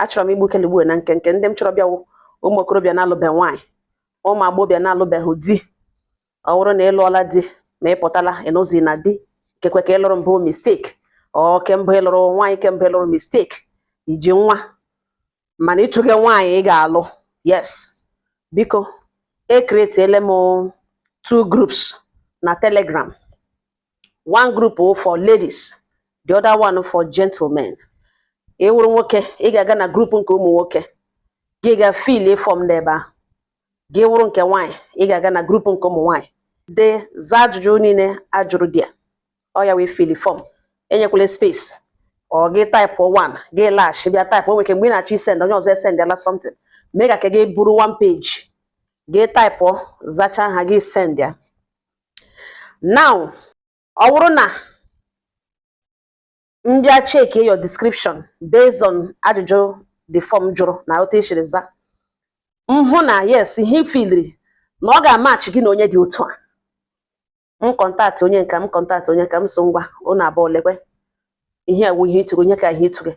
Achọrọ m igbu keligbo na nke nke ndị m chọrọ bịawo ụmụ okorobịa na-alụbeghị nwaanyị, ụmụ agbọghọbịa na-alụbeghị di. Ọ bụrụ na ị lụọla di ma ị pụtala ịnụzi na di, kekwe ka ị lụrụ mbụ mistake, ọ kembụ ị lụrụ nwaanyị, kembụ ị lụrụ mistake, iji nwa mana ịchụghị nwaanyị ị ga-alụ, yes, biko, ecreatele m two groups na Telegram. One group for ladies, the other one for gentlemen. Ị wụrụ nwoke, ị ga-aga na group nke ụmụ nwoke, gị ga fill form n'ebe ahụ. Gị wụrụ nke nwaanyị, ị ga-aga na group nke ụmụ nwaanyị, dee zaa ajụjụ niile ajụrụ dị ya. Ọ ya wee fill form, enyekwala space. Ọ gị type 1, gị laghachi bịa type. O nwere ike mgbe ị na-achọ isend, onye ọzọ esendela something. Mee ka gị bụrụ one page, gị type, zacha ha, gị send ya. Now, ọ bụrụ na m bịa check your description based on ajụjụ the form jụrụ na otu esiri za, m hụ na yes, ihe ị filliri na ọ ga-amatch gị na onye dị otu a, m contact onye nka, m contact onye ka m so. Ngwa, unu abụọ, lekwe ihe ewu ihe ịtụrụ onye ka ihe ịtụrụ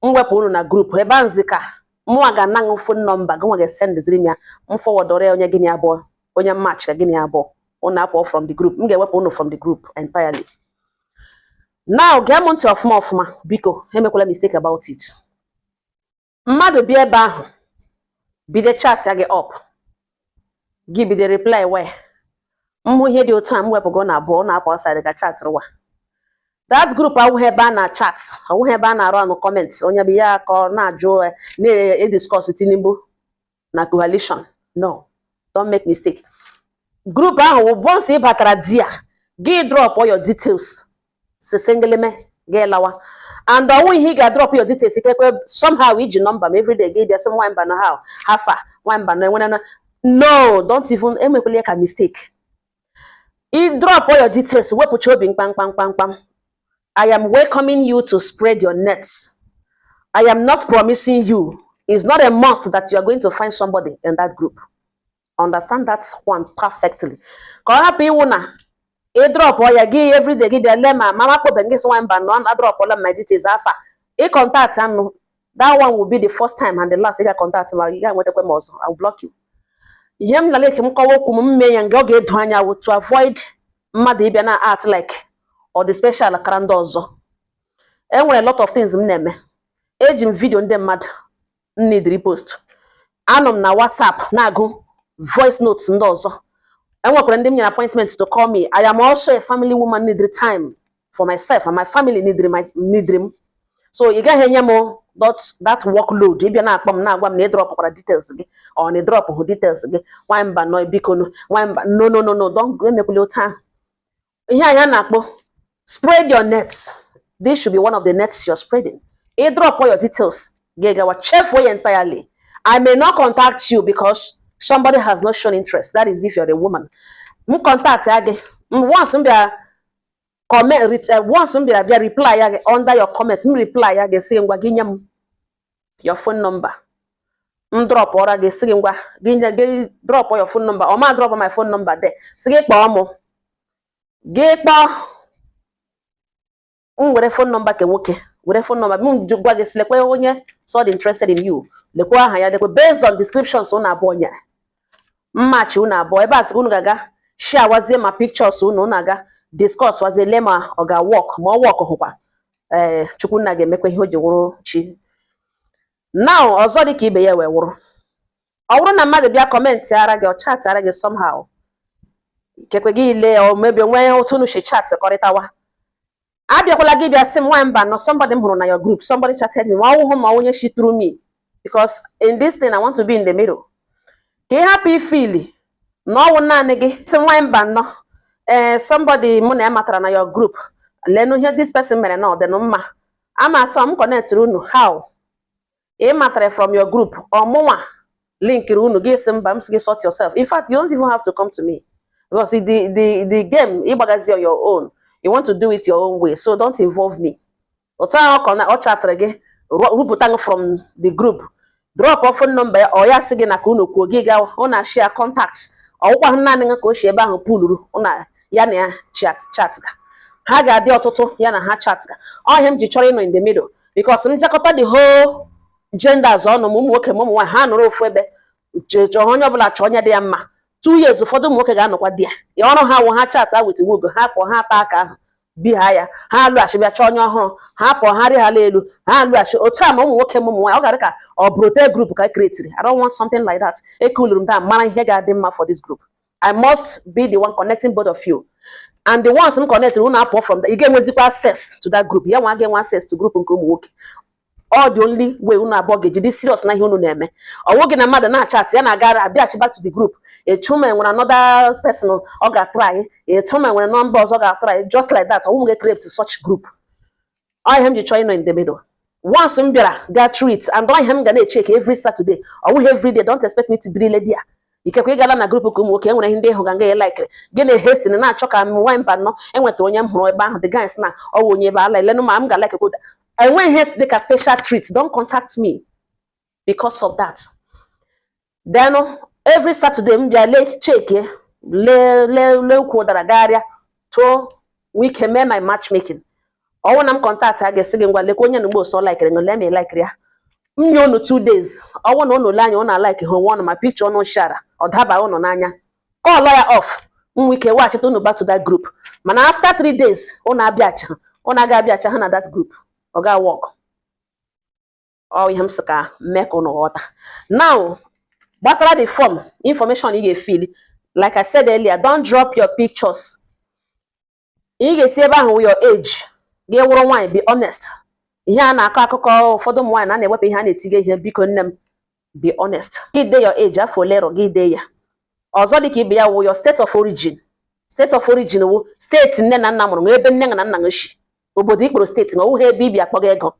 m, wepụ unu na group ebe ahụ ka mụnwa ga-anaṅụ phone number gị nwa ga-esendiziri m ya, m forwardọrọ ya onye gị na ya abụọ, onye match ka gị na ya abụọ. Unu apụọ from the group, m ga-ewepụ unu from the group entirely. Now, gee m ntị ọfụma ọfụma, biko, emekwala mistake about it. Mmadụ bịa ebe ahụ bido chat ya gị up, gị bido reply, wee m hụ ihe dị otu a, m wepụgo na abụọ na-apụ outside ka chat rụwa. That group awụghị ebe a na-chat, awụghị ebe a na-arụ anụ comment. Onye bụ ya ka ọ na-ajụ, na-ediscuss Tinubu na coalition. No, don't make mistake. Group ahụ wụ once ị batara di ya, gị drop all your details, sisengeleme, gị lawa. And ọnwụ ihe ị ga-drop your details, ikekwe somehow iji nọmba m, everyday gị bịa sị m nwamba na how hafa nwamba na enwere na. No, don't even emekwala ya ka mistake. Ị drop all your details, wepụcha obi mkpamkpamkpamkpam. I am welcoming you to spread your nets. I am not promising you. It's not a must that you are going to find somebody in that group. Understand that one perfectly. Ka ọ hapụ iwu na ị drop ya gị, everyday gị bịa lee ma mama kpọbe gị sị nwamba nọ na dropụla my details afa ị contact anụ. That one will be the first time and the last ị ga contact ma ị ga-enwetakwa m ọzọ. I will block you. Ihe m na-like m kọwa okwu m mme ya nga ọ ga-edo anya wụ to avoid mmadụ ịbịa na act like ọ dị special kara ndị ọzọ. E nwere a lot of things m na-eme. Eji m video ndị mmadụ m need post, anọ m na WhatsApp na-agụ voice notes ndị ọzọ. Enwekwara ndị m nyere appointment to call me. I am also a family woman, need time for myself and my family, need my need m. So ị gaghị enye m that workload ịbịa na-akpọ m na-agwa m na ị dropụkwara details gị, ọ na ị drop hụ details gị. Nwanyị mba nọ, biko nụ, nwanyị mba, no, no, no, no, don't. Emekwala otu ahụ. Ihe anyị a na-akpọ spread your nets, this should be one of the nets you're spreading. Ị drop all your details, gị gawa, chefuo ya entirely. I may not contact you because somebody has not shown interest. That is if you're a woman. M contact ya gị once m bịara comment, once m bịara bịa reply ya gị under your comment, m reply ya gị sị ngwa, gị nye m your phone number. M drop ọra gị sị gị ngwa, gị nye, gị drop your phone number. Ọ ma drop my phone number there, sị gị kpọọ mụ, gị kpọọ m, were phone number ke nwoke, were phone number m gwa gị sị lekwe onye so dị interested in you, lekwe aha ya, lekwe based on descriptions unu abụọ nyere, mmachi unu abụọ ebe a sị unu ga-aga share wazie ma pictures unu, unu aga discuss wazie, lee ma ọ ga-work. Ma ọ work hụkwa, ee, Chukwunna ga-emekwa ihe o ji wụrụ chi. Now, ọzọ dị ka ibe ya wee wụrụ, ọ bụrụ na mmadụ bịa comment ara gị, ọ chat ara gị somehow, ikekwe gị lee ọ mebi onwe otu unu si chat kọrịtawa, abịakwala gị bịa sị m nwaanyị mba nọ, somebody m hụrụ na your group, somebody chatted me, ma ọ wụhụ ma onye shi through me, because in this thing I want to be in the middle, ka ị hapụ ifili na ọwụ naanị gị sị nwaanyị mba nọ, ee, somebody mụ na ya matara na your group, leenụ ihe this person mere na ọ dị mma, ama asọ m connectịrị unu. How ị matara from your group? Ọmụnwa linkiri unu? Gị sị mba, m sị gị sort yourself. In fact, you don't even have to come to me because the game ịgbagazi on your own. You want to do it your own way, so don't involve me. Otu ahụ ọ ọ chatịrị gị, rupụta gị from the group, drop phone number ya, ọ ya sị gị na ka unu kwuo, gị ga ụ share contact. Ọwụkwa naanị gị ka o si ebe ahụ puluru na ya na ya chat chat ga ha ga-adị ọtụtụ ya na ha chat ga. Ọhịa m ji chọrọ ịnọ in the middle because m jakọta the whole Genders ọnụ, ma ụmụ nwoke ma ụmụ nwaanyị, ha nọrọ ofu ebe chọọ, onye ọbụla chọọ onye dị ya mma. 2 years, ụfọdụ ụmụ nwoke ga-anọkwa di ya ya ọrụ ha wụ ha chat with nwoke, ha pụọ, ha taa aka ahụ bi ha ya, ha alụghachi bịa chọọ onye ọhụrụ, ha pụọ, ha rịghala elu, ha alụghachi otu a, ma ụmụ nwoke ma ụmụ nwaanyị. Ọ ga-adị ka ọ brothel group ka createri. I don't want something like that. Ekuluru m taa mara ihe ga-adị mma for this group. I must be the one connecting both of you, and the ones m connect, unu apụọ from that, ị ga-enwezikwa access to that group, ya nwa ga-enwe access to group nke ụmụ nwoke. All the only way unu abụọ ga-eji dị serious na ihe unu na-eme, ọ nweghị na mmadụ na-achat ya na-aga abịaghachi back to the group, etu ma enwere another person ọ ga-atry, etu ma enwere nọmba ọzọ ga-atry, just like that. Ọnwụ ga create such group. Ọ ihe m ji chọọ ịnọ in the middle. Once m bịara ga through it, and ọ ihe m ga na-echeck every Saturday, ọ bụghị every day. Don't expect me to be really there. Ikekwe ị gala na group ka ụmụ nwoke, enwere ihe ndị ịhụ ga nga ya likere gị na hasten na-achọ ka m nwaanyị mba nọ enwetara onye m hụrụ ebe ahụ, the guys na ọ wụ onye ebe ala elenụ ma m ga like kwuda. Enweghị ihe dị ka special treat. Don't contact me because of that. Then every Saturday m bịa lee, check, lee lee lee ukwu ụdara gagharịa tụọ nwee ike mee my matchmaking. Ọwụ na m contact, a ga-esi gị, "Ngwa, lekwa onye na mgbe ọsọ likere ṅụ, lee ma ị likere ya." M nye unu 2 days. Ọwụ na unu lee anya, unu alike ha onwe ọnụ, ma picture unu shara ọ daba unu n'anya, call ya off, m nwee ike weghachite unu back to that group. Mana after 3 days unu abịacha, unu aga abịacha ha na that group, ọ ga work. Ọ ihe m sị ka mee ka unu ghọta. Now, gbasara the form, information ị ga-efill, like I said earlier, don't drop your pictures. Ị ga-eti ebe ahụ your age. Gị wụrụ nwaanyị, be honest. Ihe a na-akọ akụkọ, ụfọdụ ụmụ nwaanyị na na-ewepụ ihe a na-etiga ihe. Biko nne m, be honest. Gị dee your age, afọ ole rụ, gị dee ya. Ọzọ dị ka ibe ya wụ your state of origin. State of origin wụ steeti nne na nna mụrụ nwa, ebe nne na nna gị si, obodo ikporo steeti, na ọwụghị ebe ibi akpọga ego,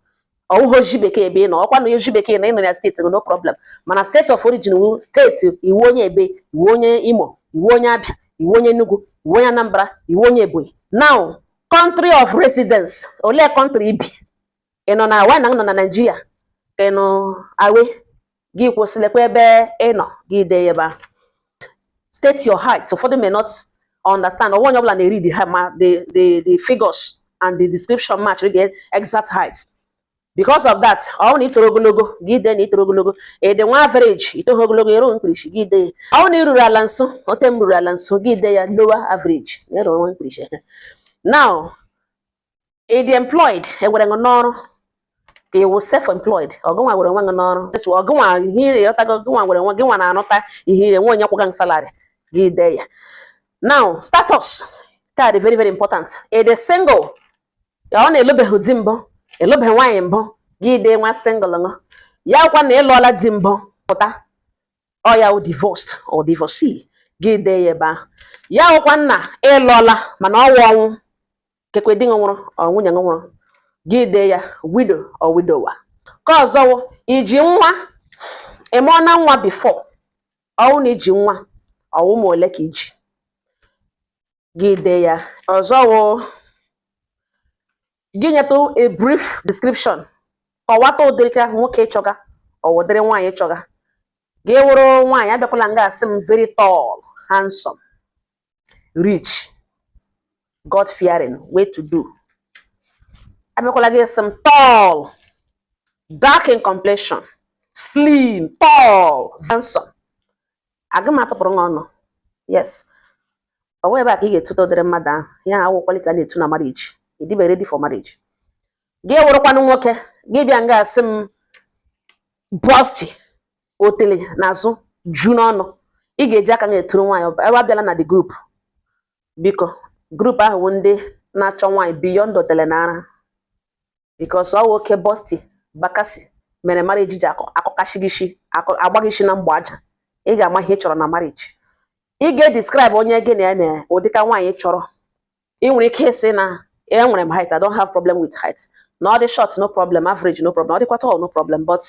ọwụghị oji bekee ebe ị nọ. Ọkwa na oji bekee na ị nọ na steeti gị, no problem, mana state of origin wụ steeti iwu onye ebe, iwu onye Imo, iwu onye Abịa, iwu onye Enugu, iwu onye Anambra, iwu onye Ebonyi. Now, country of residence, olee country ibi? Ị nọ na why na nọ na Nigeria ka ị nọ awe gị, kwụsịlịkwa ebe ị nọ, gị dee ebe ahụ. State your height. Ụfọdụ may not understand. Ọnwa onye ọbụla na-eri the ma the figures and the description match the exact height. Because of that, ọ bụrụ na ị toro ogologo, gị dee na ị toro ogologo. Ị dị nwa average, ị toghị ogologo, ịrụ mkpirisi, gị dee. Ọ bụrụ na ị ruru ala nso ote m ruru ala nso, gị dee ya lower average na ịrụ nwa mkpirisi. Now, ị dị employed, ewere gị n'ọrụ, ka ị wụ self employed, ọgụnwa were onwe gị n'ọrụ, ọgụnwa ihe ị ghọtago, gụnwa were onwe gị, nwa na-anụta ihe ire nwe onye kwụga gị salary, gị dee ya. Now, status ka dị very very important. Ị dị single, ya ọ na-elubeghị di mbụ, elubeghị nwaanyị mbụ, gị dee nwa single ṅụ ya. Kwa na ịlụọla di mbụ pụta, ọ ya wụ divorced or divorcee, gị dee ya ebe ahụ. Ya wụkwa nna ịlụọla mana ọnwụ ọnwụ kekwe di gị nwụrụ ọ nwunye gị nwụrụ, gị dee ya widow or widower. Ka ọzọ wụ iji nwa, ị mụọ na nwa before. Ọwụ na iji nwa, ọwụ ma ole ka iji, gị dee ya. Ọzọ wụ gị nyetụ a brief description, kọwata ụdịrị ka nwoke ịchọga ọ ụdịrị nwaanyị ịchọga. Gị wụrụ nwaanyị, abịakwala nga asị m very tall, handsome, rich, God fearing, way to do. Abịakwala gị sị m tall, dark in complexion, slim, tall, handsome. Aga m atụpụrụ gị ọnụ. Yes, ọ nwe ebe a ka ị ga-etute ụdịrị mmadụ ahụ. Ya awụ quality a na-etu na marriage. Ị dịbe ready for marriage. Gị wụrụkwanụ nwoke, gị bịa nga asị m busty, otele n'azụ ju n'ọnụ, ị ga-eji aka na-eturu nwaanyị ebe abịala na the group. Biko, group ahụ bụ ndị na-achọ nwaanyị beyond otele na ara, because ọ wụ oke busty bakasi mere marriage ji akọkashi gị isi, agba gị isi na mgba aja. Ị ga-ama ihe ị chọrọ na marriage. Ị ga-edescribe onye gị na ya na ụdịka nwaanyị chọrọ. Ị nwere ike ịsị na enwere m height, I don't have problem with height, na ọ dị short, no problem, average, no problem, ọ dịkwa tall, no problem, but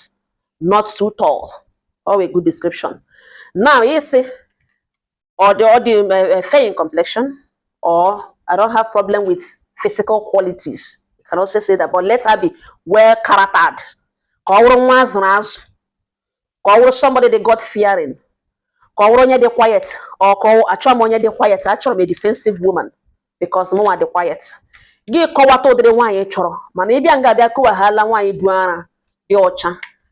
not too tall. Ọ a good description. Now, ịsị ọ dị fair in complexion, or I don't have problem with physical qualities, you can also say that, but let her be well charactered, ka ọ wụrụ nwa azụrụ azụ, ka ọ wụrụ somebody dị God fearing, ka ọ wụrụ onye dị quiet, ọ ka achọrọ m onye dị quiet, achọrọ m a defensive woman because mụnwa dị quiet. Gị kọwata ụdịrị nwaanyị ị chọrọ. Mana ị bịa nga abịa kụwaghala nwaanyị bu ara dị ọcha.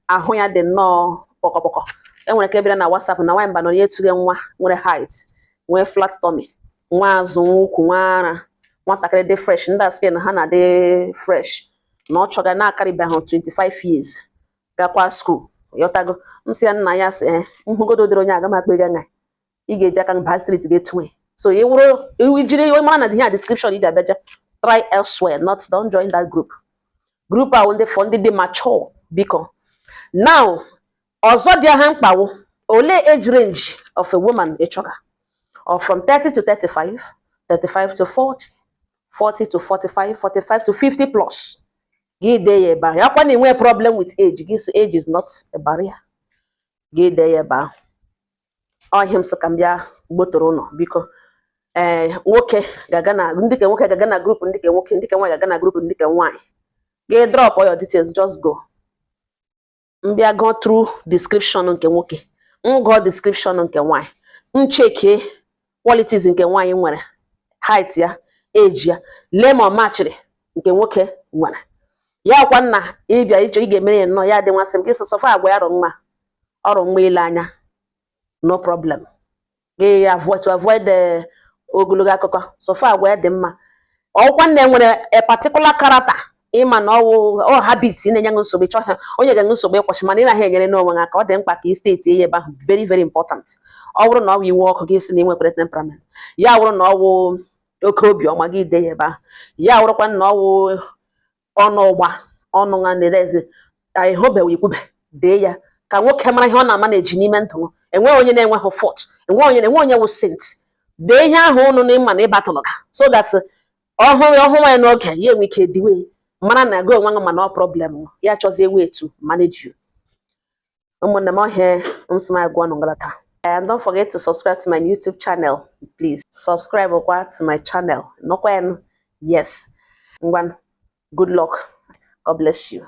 Ahụ ya dị nnọọ pọkọpọkọ. Enwere ka ebịara na WhatsApp na nwaanyị mba nọ ya etughị nwa nwere height, nwee flat tummy, nwa azụ, nwa ukwu, nwa ara, nwatakịrị dị fresh, ndị a skin ha na-adị fresh, na ọ chọga na-akarịbeghị 25 years, gakwa school. Yọtago m sị ya nna ya sị ee, nhụgodo dịrị onye aga m akpa ego anya ị ga-eji aka baa street ga-etunwe. So ị wụrụ ijiri iwe mara na ihe a description iji abịaja, try elsewhere, not don't join that group. Group ahụ ndị for ndị dị mature, biko. Now, ọzọ dị ha mkpawo, olee age range of a woman ị chọga? Or from 30 to 35, 35 to 40, 40 to 45, 45 to 50 plus? Gị dee ya ebe ahụ. Ya kwa na enwe problem with age gị, so age is not a barrier, gị dee ya ebe ahụ. Ọ ihe m sị ka m bịa gbotoro ụlọ, biko. Ee, nwoke ga-aga na ndị ke nwoke ga-aga na group ndị ke nwoke, ndị ke nwaanyị ga-aga na group ndị ke nwaanyị. Gị drop all your details, just go. M bịa go through description nke nwoke, m gụọ description nke nwaanyị, m chekie qualities nke nwaanyị nwere, height ya, age ya, lee ma ọ machiri nke nwoke nwere ya. Kwa nna ịbịa ịchọ ị ga-emere ya nnọọ ya dị nmasị m gị sọsọ agwa ya rụ mma, ọrụ mma ile anya, no problem. Gị avoid to avoid the ogologo akụkọ, sọfọ agwa ya dị mma. Ọkwa nna nwere a particular character, ịma na ọwụ ọ habit na-enye gị nsogbu, ịchọ ha onye ga-enwe nsogbu ịkwụsị, mana ị naghị enyere n'onwe gị aka, ọ dị mkpa ka ị state ya ebe ahụ. Very very important. Ọ bụrụ na ọ wụ iwe ọkụ, gị sị na ị nwekwara temperament ya. Wụrụ na ọ wụ oke obiọma, gị dee ya ebe ahụ. Ya wụrụkwa na ọ wụ ọnụ ụgba ọnụ nwa na-eze ịhụbeghị ikwube, dee ya ka nwoke mara ihe ọ na-ama na-eji n'ime ndụ. Enweghị onye na-enweghị fault, enweghị onye enweghị onye wụ saint. Dee ihe ahụ ụnụ na ịma na ịbatụlụ ga, so that ọhụrụ ọhụrụ ya n'oge ya enwe ike diwe mara na gị onwe gị, mana ọ problem ya chọzie way to manage you. Ụmụnne m, ọhịa nsị m agwa ọnụ ngalata. And don't forget to subscribe to my YouTube channel. Please subscribe kwa to my channel. Nọkwa ya. Yes, ngwan, good luck, God bless you.